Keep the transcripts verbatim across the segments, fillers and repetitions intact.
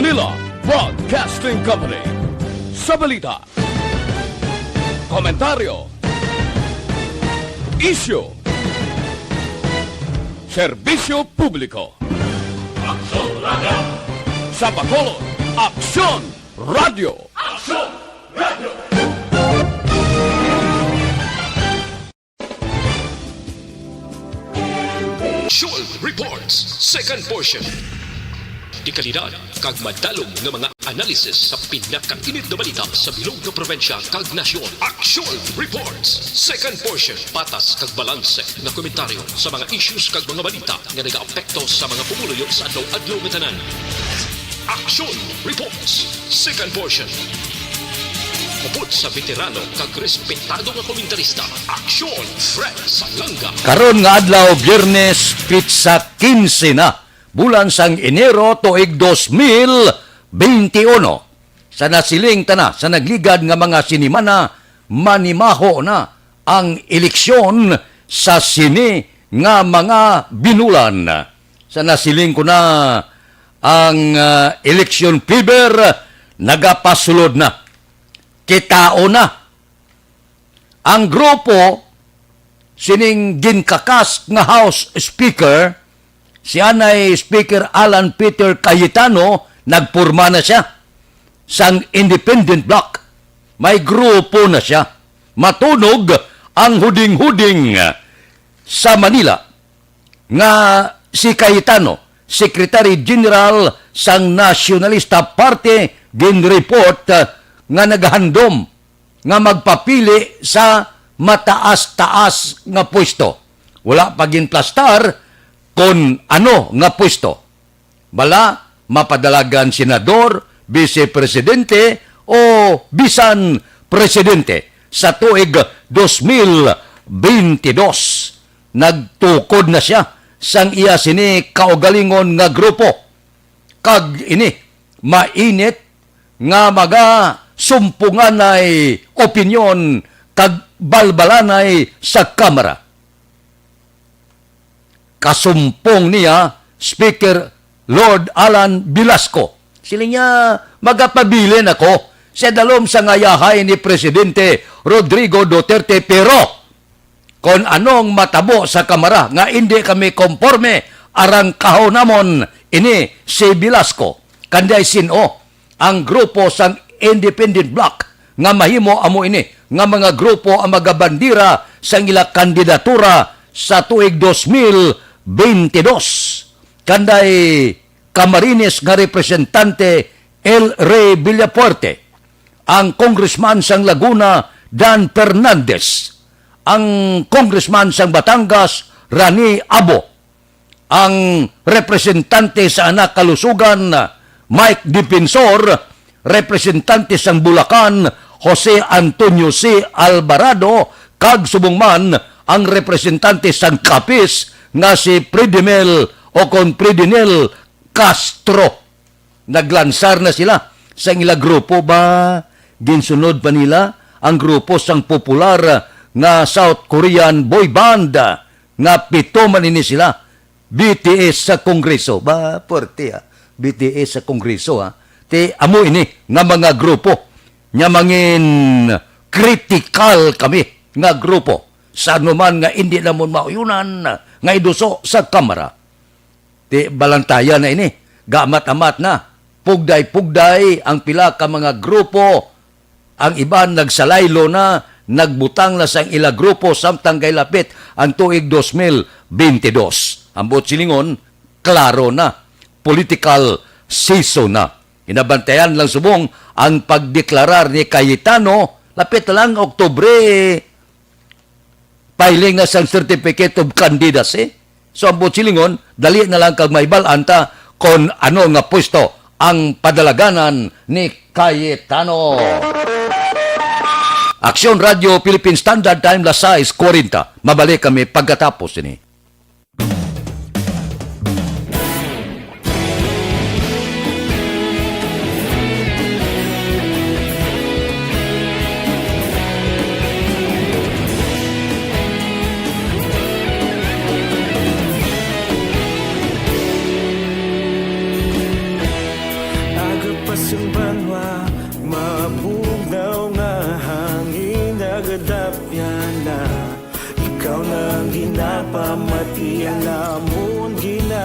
Manila Broadcasting Company. Sa balita, komentaryo, isyu, serbisyo publiko. Aksyon Radio! Sa Bacolod, Aksyon Radio! Aksyon Radio! Aksyon Reports, second portion. Dekalidad kag madalom nga mga analysis sa pinakainit nga balita sa bilog nga probinsya kag nasyon. Aksyon Reports, second portion. Patas kag balanse nga komentaryo sa mga issues kag mga balita nga nagaapekto sa mga pumuluyo sa adlaw-adlaw nga tanan. Aksyon Reports, second portion. Upod sa veterano kag respetado nga komentarista, Aksyon Fred Salanga. Karon nga adlaw, Biyernes, pitsa quince na, bulan sang Enero, tuig dos mil beinti uno. Sa nasiling ta na sa nagligad nga mga sinimana, manimaho na ang eleksyon sa sini nga mga binulan. Sa nasiling ko na, ang, ah, election fever nagapasulod na. Kitaon na. Ang grupo sining ginkakas nga House Speaker, si anay Speaker Alan Peter Cayetano, nagporma na sia sang independent bloc. May grupo na sia. Matunog ang huding-huding sa Manila nga si Cayetano, Secretary General sang Nacionalista Party, ginreport, ah, nga nagahandom nga magpapili sa mataas-taas nga pwesto. Wala pa ginplastar kon ano nga pwesto. Bala, mapadalagan senador, bise presidente, o bisan presidente sa tuig dos mil beintidos. Nagtukod na sia sang iya sini kaugalingon nga grupo, kag ini mainit nga magasumpunganay opinyon kag balbalanay sa Kamara. Kasumpong niya, Speaker Lord Alan Velasco. Siling niya, "Magapabilin ako sa dalom sa ngayahay ni Presidente Rodrigo Duterte, pero kon anong matabo sa Kamara nga indi kami komporme, arangkahon namon ini si Velasco." Kanday sin-o ang grupo sang Independent Bloc nga mahimo amo ini nga mga grupo ang magabandira sang ila kandidatura sa tuig dos mil beintidos. Kanday Camarines nga representante, El Rey Villafuerte, ang congressman sang Laguna, Dan Fernandez, ang congressman sang Batangas, Rani Abo, ang representante sa Anak Kalusugan, Mike Defensor, representante sang Bulacan, Jose Antonio C. Alvarado, kag subong man ang representante sang Capiz nga si Fredimel o kon Fredinel Castro. Naglansar na sila sa ila grupo ba? Ginsunod pa nila ang grupo sang popular nga South Korean boy band nga pito man ini sila, B T S sa Kongreso. Ba, puwerte, ah. B T S sa Kongreso, ah. Ti, amo ini nga mga grupo nga mangin kritikal kami nga grupo sa anuman nga indi namon mauyonan nga iduso sa Kamara. Ti, balantayan na ini. Gaamat-amat na. Pugday-pugday ang pila ka mga grupo. Ang iban nagsalaylo na, nagbutang na sang ila grupo samtang kay lapit ang tuig dos mil beintidos. Ang buot silingon, klaro na. Political season na. Hinabantayan lang subong ang pagdeklarar ni Cayetano, lapit na lang, Oktubre, filing na sang Certificate of Candidacy. So, ang buot silingon, dali na lang kag mahibal-an ta kon ano nga pwesto ang padalaganan ni Cayetano. Aksyon Radio Philippine Standard Time, las sais kuwarenta. Mabalik kami pagkatapos ini.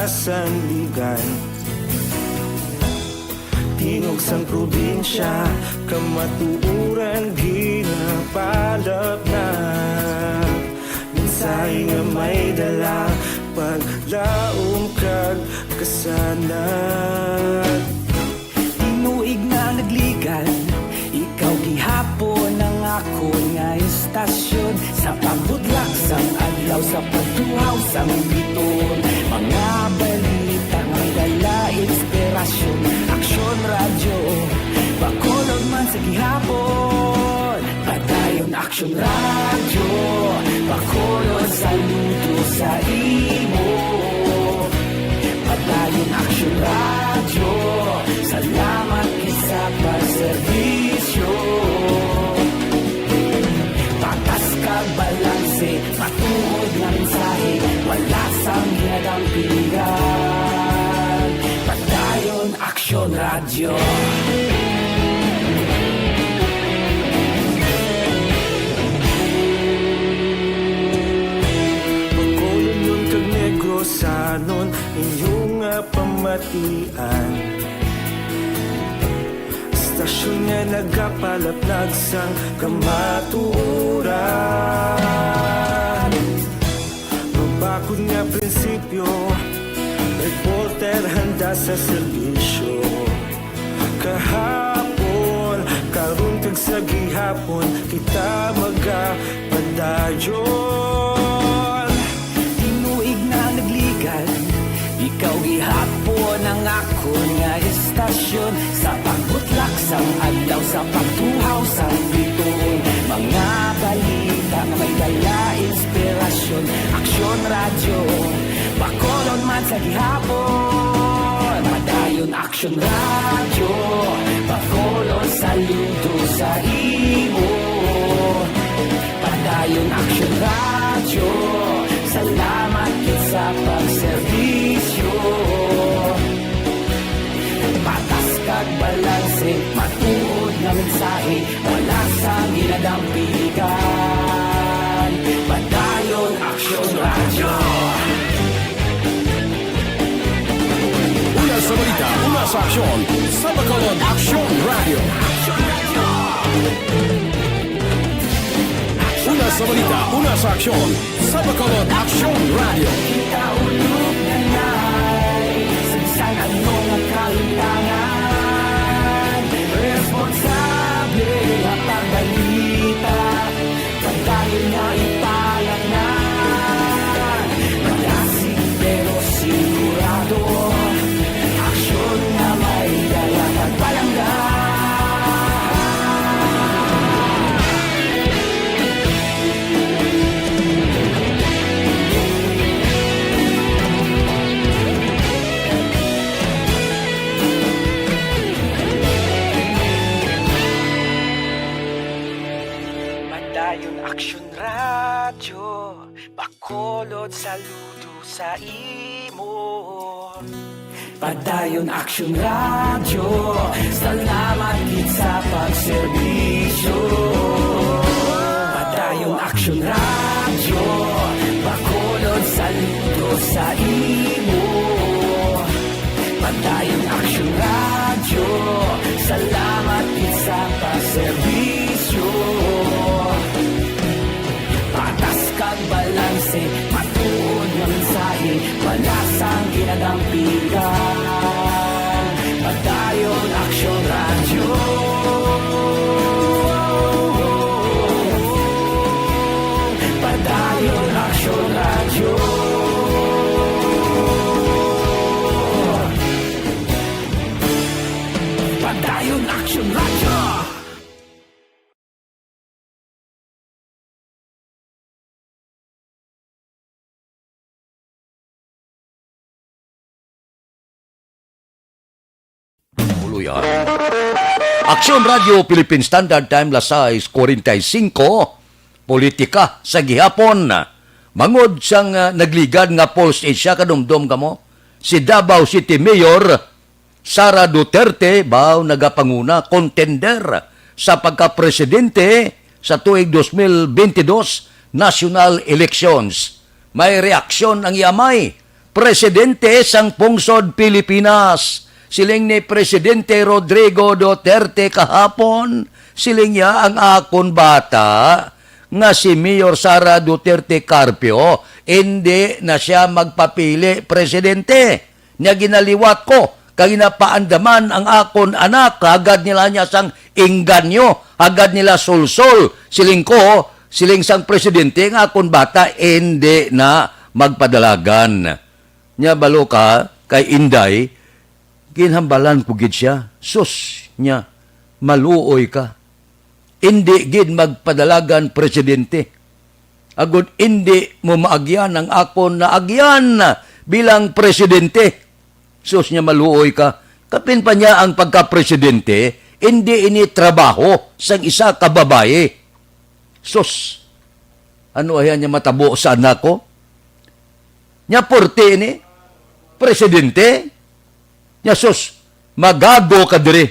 sandigan. Tingog sang probinsya, kamatuoran ginapalap na. Mensahe nga may dala, paglaom kag kasanag. Tinuig nga nagligad, ikaw gihapon ang akon nga istasyon. Sa pagbutlak sang adlaw, sa pagtuhaw sang biton, mga balita nga may dala inspirasyon. Aksyon Radyo, Bacolod man sa gihapon. Padayon Aksyon Radyo, Bacolod, saludo sa imo. Padayon Aksyon Radyo, salamat gid sa pagserbisyo. Patas kag balanse, matuod nga mensahe, wala sang ginadampigan. Padayon Aksyon Radyo. Bacolodnon kag Negrosanon, inyo nga pamatian. Istasyon nga nagapalaplag sang kamatuoran. Mabakod nga prinsipyo, reporter handa sa serbisyo. Kahapon, karon kag sa gihapon, kita magapadayon. Tinuig na nagligad, ikaw gihapon ang akon nga istasyon. Sa pagbutlak sang adlaw, sa pagtuhaw sang bituon, mga balita nga may dala inspirasyon. Aksyon Radyo, Bacolod man sa gihapon. Padayon Aksyon Radyo, Bacolod, saludo sa imo. Padayon Aksyon Radyo, salamat gid sa pagserbisyo. Patas kag balanse, matuod nga mensahe, wala sang ginadampigan. Padayon Aksyon Radyo. Una sa balita, una sa aksyon, sa Bacolod Aksyon Radyo. Una sa balita, una sa aksyon, sa Bacolod Aksyon Radyo. Kita ulog na nay, sa bisan ano nga kalimtangan, responsable nga pagbalita, padayon nga ipalaknay. Malasig pero sigurado, aksyon nga may dala kag palangga. Padayon Aksyon Radyo, Bacolod, saludo sa imo. Padayon Aksyon Radyo, salamat gid sa pagserbisyo. Padayon Aksyon Radyo, Bacolod, saludo sa imo. Padayon Aksyon Radyo, salamat gid sa pagserbisyo. Patas kag balanse, matuod nga mensahe, wala sang ginadampigan. Padayon Aksyon Radyo. Padayon Aksyon Radyo. Padayon Aksyon Radyo. Uluya. Aksyon Radyo Philippine Standard Time, las sais cuarenta y cinco. Politika sa gihapon. Mangod sang, ah, nagligad nga Pulse Asia, kadumdom kamo, si Davao City Mayor Sara Duterte, baw nagapanguna, contender sa pagkapresidente sa tuig dos mil bentidós national elections. May reaksyon ang iya amay, presidente sang pungsod Pilipinas. Siling ni Presidente Rodrigo Duterte kahapon, siling niya, ang akon bata nga si Mayor Sara Duterte Carpio, indi na sia magpapili presidente. Niya ginaliwat ko, kag ginapaandaman ang akon anak, hagad nila niya sang engganyo, hagad nila sulsol. Siling ko, siling sang presidente, nga akon bata indi na magpadalagan. Niya balo ka kay Inday, ginhambalan ko gid sia. Sus, niya, maluoy ka. Indi gid magpadalagan presidente. Agod indi mo maagyan ang akon naagyan bilang presidente. Sus, niya, maluoy ka. Kapin pa niya ang pagka-presidente, indi ini trabaho sang isa ka babayi. Sus, ano aya niya matabo sa anak ko? Niya, purti ini, presidente? Niya, sus, magago ka diri.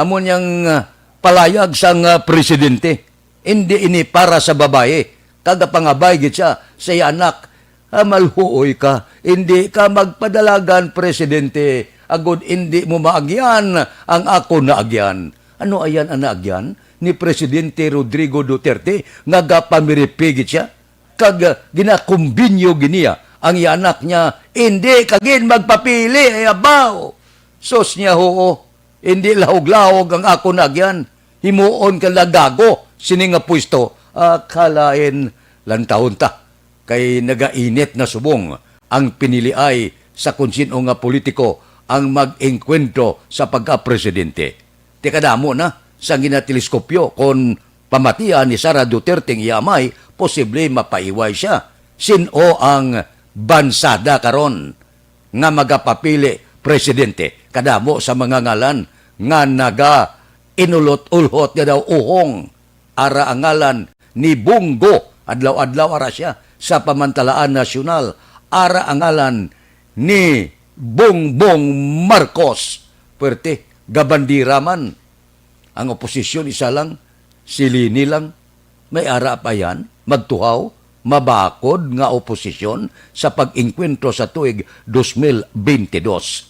Amo niyang, ah, palayag sang, ah, presidente. Indi ini para sa babayi. Kagapangabay gid siya sa iya anak. Ah, maluoy ka. Indi ka magpadalagan, presidente, agod indi mo maagyan ang akon naagyan. Ano ayan ang naagyan ni Presidente Rodrigo Duterte nga gapamiripigit siya? Kag, ah, ginakumbinyo gid niya ang iya anak niya, "Indi ka gid magpapili, ay abaw." Sus niya, "Huo, indi lahog-lahog ang akon agyan. Himuon ka na gago sini nga pwesto." Ah, kalain, lantawon ta, kay nagainit na subong ang piniliay sa kon sin-o nga politiko ang mag-engkwentro sa pagka-presidente. Ti kadamo na sang ginateleskopyo kon pamatian ni Sara Duterte ang iya amay, posible mapaiway sia. Sin-o ang bansada karon nga magapapili presidente? Kadamo sa mga ngalan nga naga-inulot-ulhot nga daw uhong. Ara ang ngalan ni Bong Go, adlaw-adlaw ara sia sa pamantalaan nasyonal. Ara ang ngalan ni Bongbong Marcos. Pwerte, gabandira man. Ang oposisyon, isa lang, si Leni lang. May ara pa yan, magtuhaw, mabakod nga oposisyon sa pag-engkwentro sa tuig dos mil bente dos.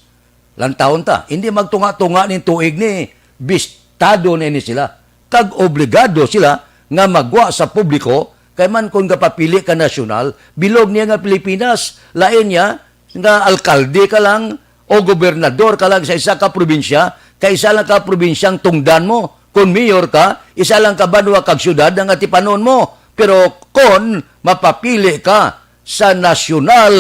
Lantawon ta, hindi magtunga-tunga ning tuig ni, bistado na ini sila. Kag obligado sila nga magwa sa publiko, kay man kung gapapili ka nasyonal, bilog niya nga Pilipinas, lain niya nga alkalde ka lang o gobernador ka lang sa isa ka probinsya, kay isa lang ka probinsyang tungdan mo. Kung mayor ka, isa lang ka banwa kag syudad ang atipanon mo. Pero kung mapapili ka sa nasyonal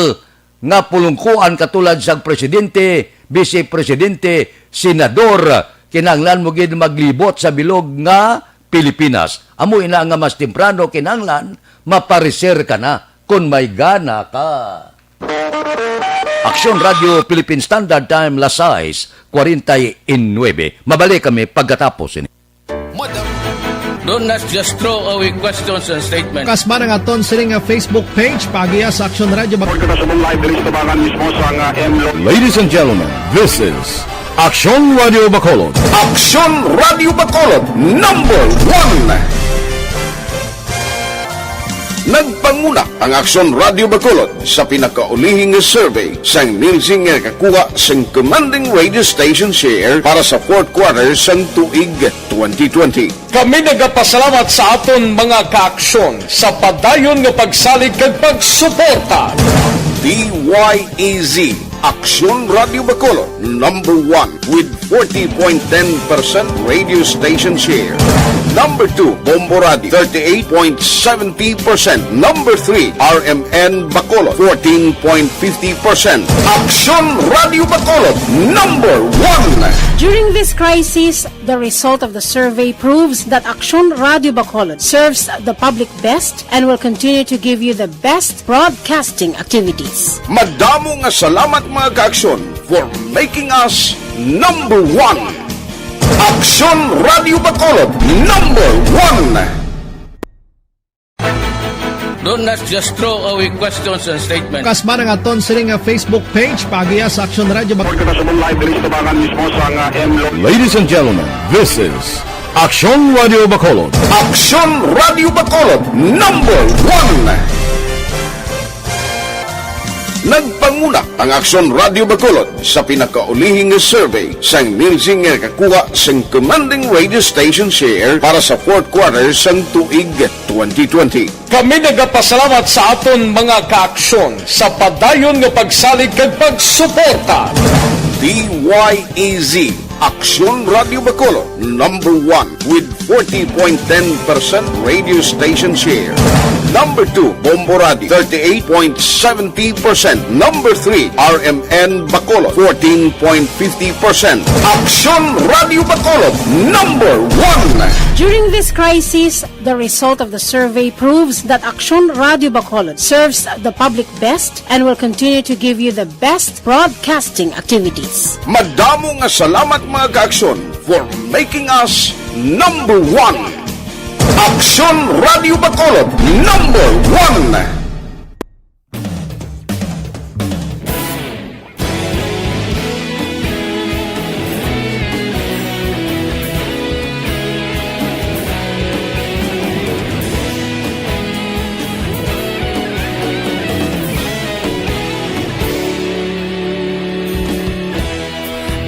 nga pulungkuan katulad sang presidente, vice presidente, senador, kinahanglan mo gid maglibot sa bilog nga Pilipinas. Amo ina nga mas temprano kinahanglan mapareser ka na kon may gana ka. Aksyon Radio Philippine Standard Time, las sais cuarenta y nueve. Mabalik kami pagkatapos ini. Madam, don't not just throw away questions and statements. Kasma ang aton sining nga Facebook page, paagiya sa Aksyon Radio Bac- Kita sa mong live diri sa tabangan mismo sa nga M Lo- Ladies and gentlemen, this is Aksyon Radio Bacolod. Aksyon Radio Bacolod, number one. Nagpanguna ang Aksyon Radio Bacolod sa pinakaulihing nga survey sang Nielsen nga nakakuha sang commanding radio station share para sa fourth quarter sang tuig twenty twenty. Kami nagapasalamat sa aton mga kaaksyon sa padayon nga pagsalig kag pagsuporta. D Y E Z, Aksyon Radio Bacolod, number one with forty point ten percent radio station share. Number two, Bombo Radio, thirty-eight point seventy percent. Number three, R M N Bacolod, fourteen point fifty percent. Aksyon Radio Bacolod, number one. During this crisis, the result of the survey proves that Aksyon Radio Bacolod serves the public best and will continue to give you the best broadcasting activities. Madamo nga salamat, mga kaaksyon, for making us number one. Aksyon Radio Bacolod, number one. Don't not just throw away questions and statements. Kasma ang aton sining nga Facebook page, paagiya sa Aksyon Radio Bac- Kita sa mong live diri sa tabangan mismo sa nga M Lo- Ladies and gentlemen, this is Aksyon Radio Bacolod. Aksyon Radio Bacolod, number one. Nagpanguna ang Aksyon Radio Bacolod sa pinakaulihing nga survey sang Nielsen nga nakakuha sang commanding radio station share para sa fourth quarter sang tuig twenty twenty. Kami nagapasalamat sa aton mga kaaksyon sa padayon nga pagsalig kag pagsuporta. D Y E Z, Aksyon Radio Bacolod, number one with forty point ten percent radio station share. Number two, Bombo Radio, thirty-eight point seventy percent. Number three, R M N Bacolod, fourteen point fifty percent. Aksyon Radio Bacolod, number one. During this crisis, the result of the survey proves that Aksyon Radio Bacolod serves the public best and will continue to give you the best broadcasting activities. Madamo nga salamat, mga kaaksyon, for making us number one. Aksyon Radio Bacolod, number one.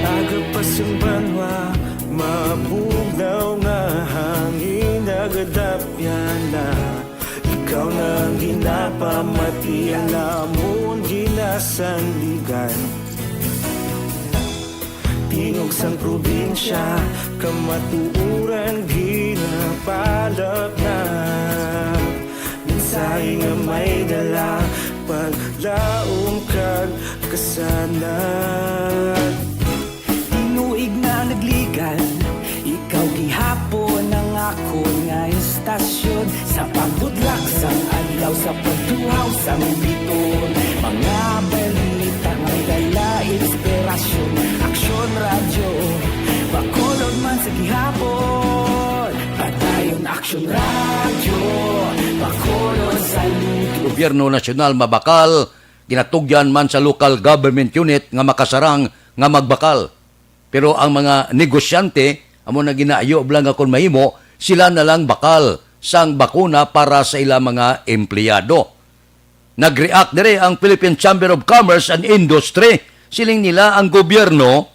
Aga pa sang banwa, mabugnaw nga hangin, nagadapyan na. Ikaw na ang ginapamati, ang amon ginasandigan. Tingog sang probinsya, kamatuoran ginapalap na. Mensahe nga may dala, paglaom kag kasanag. Tinuig na nagligad, ikaw gihapon ang akon nga istasyon. Sa pagbudlak sang adlaw, sa pagtuhaw sang biton, mga balita may dala inspirasyon. Aksyon Radyo Bacolod man sa gihapon, padayon Aksyon Radyo Bacolod sa luto. Gobyerno nasyonal mabakal, ginatugyan man sa local government unit nga makasarang nga magbakal. Pero ang mga negosyante, amo na ginaayo bala nga kon mahimo, sila na lang bakal sang bakuna para sa ila mga empleyado. Nag-react diri ang Philippine Chamber of Commerce and Industry. Siling nila ang gobyerno,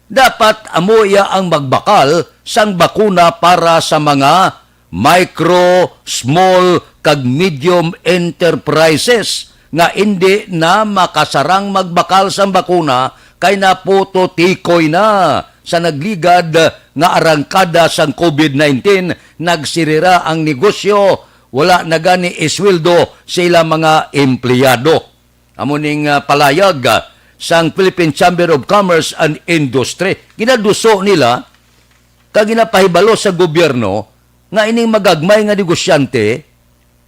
dapat amo iya ang magbakal sang bakuna para sa mga micro, small, kag medium enterprises nga indi na makasarang magbakal sang bakuna kay naputotikoy na sa nagligad nga arangkada sang covid nineteen, nagsirira ang negosyo, wala na gani isweldo sa ilang mga empleyado. Amo ning, ah, palayag, ah, sang Philippine Chamber of Commerce and Industry. Ginaduso nila kag ginapahibalo sa gobyerno nga ining magagmay nga negosyante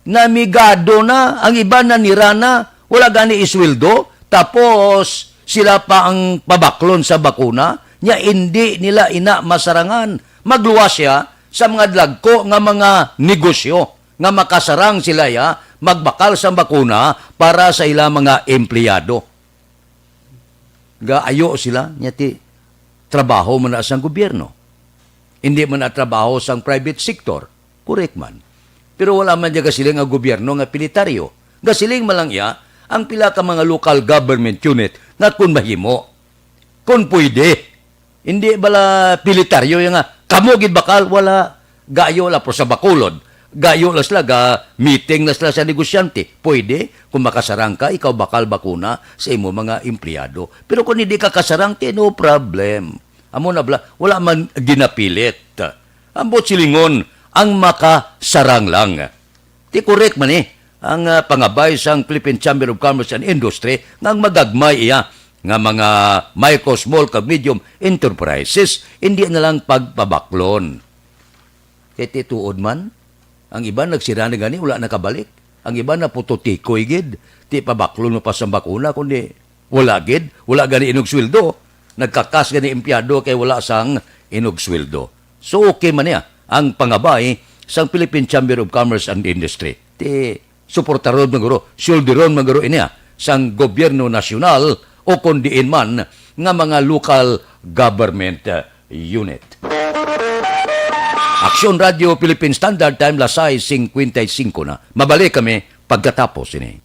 namigado na, ang iban nanira na, wala gani isweldo, tapos sila pa ang pabaklon sa bakuna, nya indi nila ina masarangan. Magluwas siya sa mga dagko nga mga negosyo nga makasarang sila ya magbakal sang bakuna para sa ila mga empleyado. Gaayo sila, nya ti trabaho man na sang gobyerno. Indi man na trabaho sang private sector. Correct man. Pero wala man dyan gasiling ang gobyerno nga pilitaryo. Gasiling man lang iya ang pila ka mga local government unit nga kun mahimo, kun pwede. Hindi bala pilitaryo yung nga, "Kamo gid bakal," wala. Gayo la, pero sa Bacolod, gayo la sila, ga meeting na sila sa negosyante. Pwede, kung makasarang ka, ikaw bakal bakuna sa imo mga empleyado. Pero kung hindi ka kasarang, ti, no problem. Amo na bala, wala man ginapilit. Ambot silingon, ang makasarang lang. Ti correct man, eh, ang, ah, pangabay sang Philippine Chamber of Commerce and Industry nga ang magagmay iya nga mga micro, small, kag medium enterprises, hindi na lang pagpabaklon. Kay ti tuod man, ang iban nagsira na gani, wala nakabalik. Ang iban naputotikoy gid, ti pabaklon mo pa sa bakuna, kundi wala gid, wala gani inog sweldo. Nagkakas gani empleyado kay wala sang inog sweldo. So, okay man niya ang pangabay sang Philippine Chamber of Commerce and Industry. Ti suportaron man guro, suldiron man guro ini, ah, sang gobyerno nasyonal o kon diin man nga mga local government, ah, unit. Aksyon Radio Philippine Standard Time, las sais cincuenta y cinco na. Mabalik kami pagkatapos ini.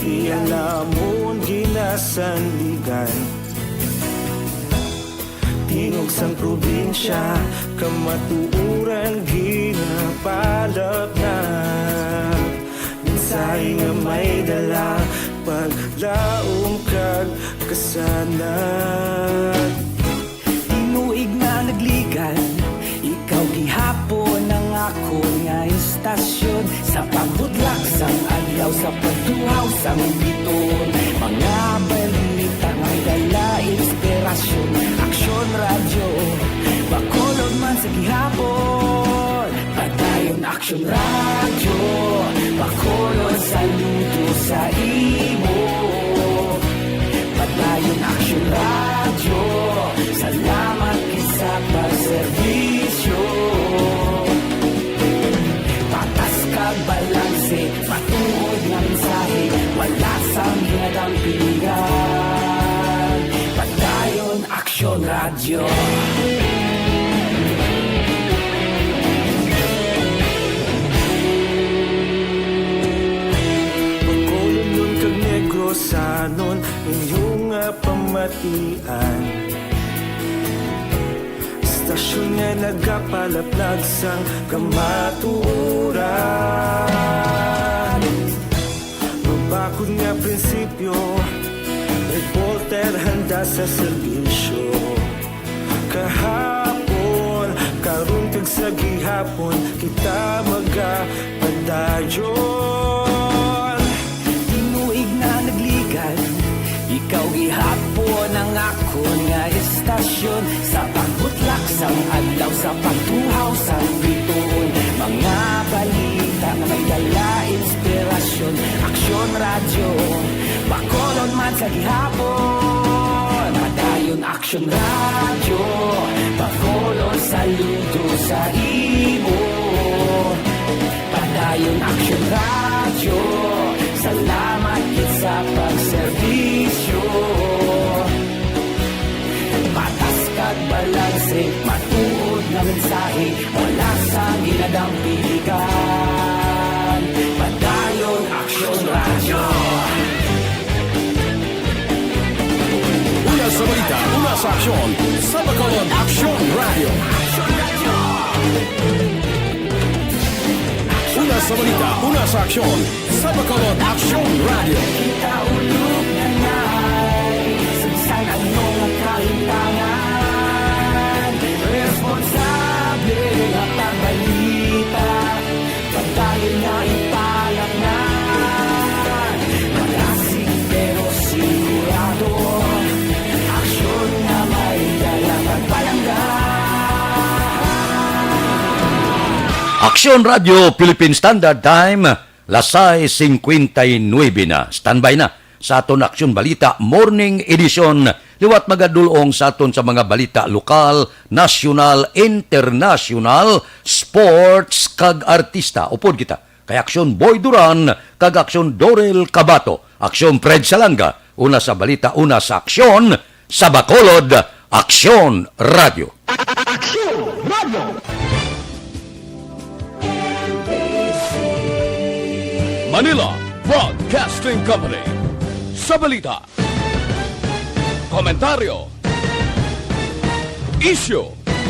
Iya namon ginasandigan. Tingog sang probinsya, kamatuoran ginapalapnag. Mensahe nga may dala, paglaom kag kasanag. Tinuig nga nagligan, ikaw gihapon ang akon nga istasyon. Sa pagbudlak sang adlaw, sa pagtuhaw sang biton, mga balita may dala inspirasyon. Aksyon Radyo, Bacolod man sa gihapon. Padayon Aksyon Radyo, Bacolod, saludo sa imo. Padayon Aksyon Radyo, salamat gid sa pagserbisyo. Patas kag balanse, matuod nga mensahe, wala sang ginadampigan. Padayon Aksyon Radyo. Bacolodnon kag Negrosanon, inyo nga pamatian. Istasyon nga nagapalaplag sang kamatuoran. Mabakod nga prinsipyo, reporter handa sa serbisyo. Kahapon, karon kag sa gihapon, kita magapadayon. Tinuig nga nagligan, ikaw gihapon ang akon nga istasyon. Sa pagbutlak sang adlaw, sa pagtuhaw sang bituon, mga balita nga may dala inspirasyon. Aksyon Radyo, Bacolod man sa gihapon. Padayon Aksyon Radyo, Bacolod, saludo sa imo. Padayon Aksyon Radyo, salamat gid sa pagserbisyo. Patas kag balanse, matuod nga mensahe, wala sang ginadampigan. Padayon Aksyon Radyo. Una sa balita, una sa aksyon, sa Bacolod Aksyon Radyo. Una sa balita, una sa aksyon, sa Bacolod Aksyon Radyo. Kita ulog na nai, sa bisan ano nga kalimtangan, responsable nga pagbalita, padayon nga ipalapngan. Malasig pero sigurado, aksyon nga may dala pagpalangga. Aksyon Radyo Philippine Standard Time, las sais cincuenta y nueve na. Standby na sa aton Aksyon Balita Morning Edition. Liwat magadulong sa aton sa mga balita lokal, nasyonal, internasyonal, sports, kag artista. Upod kita kay Aksyon Boy Duran kag Aksyon Dorel Cabato. Aksyon Fred Salanga, una sa balita, una sa aksyon, sa Bacolod, Aksyon Radyo. Aksyon Radyo. Manila Broadcasting Company. Sa balita, komentaryo, isyu,